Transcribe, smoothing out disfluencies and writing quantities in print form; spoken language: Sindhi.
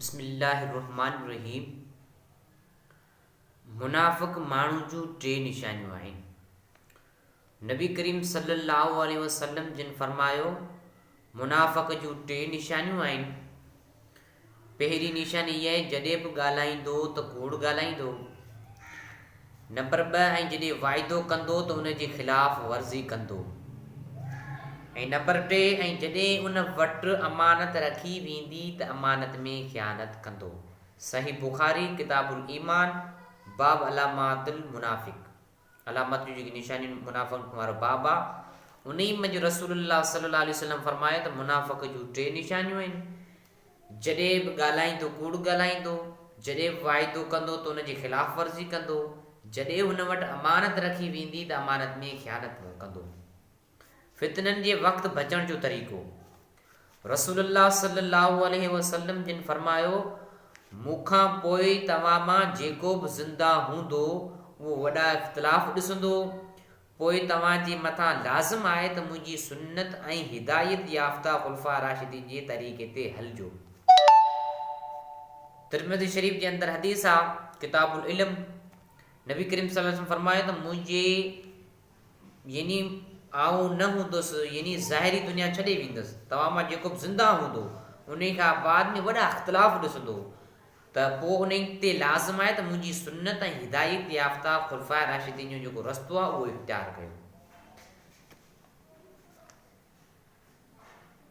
بسم الله الرحمٰن الرحيم منافق ماڻهو جون ٽي نشانيون آهن. نبي ڪريم صلي الله عليه وسلم جن فرمايو، منافق جون ٽي نشانيون آهن. پهرين نشاني اها آهي جڏهن به ڳالهائيندو ته ڪوڙ ڳالهائيندو. نمبر 2 ۽ جڏهن واعدو ڪندو ته ان جي خلاف ورزي ڪندو. ۽ نمبر 3 ۽ جڏهن ان وٽ امانت رکي ويندي ته امانت ۾ خيانت ڪندو. صحيح بخاري ڪتاب الايمان باب علامات المنافق علامات جون جيڪي نشانيون منافقن وارو باب آ انهي منجهه رسول الله صلي الله عليه وسلم فرمايو ته منافق جون ٽي نشانيون آهن. جڏهن به ڳالهائيندو ڪوڙ ڳالهائيندو، جڏهن به واعدو ڪندو ته ان جي خلاف ورزي ڪندو، جڏهن هن وٽ امانت رکي ويندي ته امانت ۾ خيانت ڪندو. فتنن جي وقت بچڻ جو طريقو، رسول الله صلي الله عليه وسلم جن فرمايو، مون کان پوء توهان مان جيڪو به زنده هوندو اهو وڏا اختلاف ڏسندو، پوء توهان جي مٿان لازم آهي ته منهنجي سنت ۽ هدايت يافته خلفاء راشدين جي طريقي تي هلجو. ترمذي شريف جي اندر حديث آ، ڪتاب العلم، نبي ڪريم صلي الله عليه وسلم فرمايو ته منهنجي يعني آئون نه هوندس يعني ظاهري دنيا ڇڏي ويندس، توهان مان جيڪو به زنده هوندو انهي کان بعد ۾ وڏا اختلاف ڏسندو، ته پوء انهي تي لازم آهي ته منهنجي سنت ۽ هدايت يافته خلفاء راشدين جو جيڪو رستو آهي اهو اختيار ڪيو.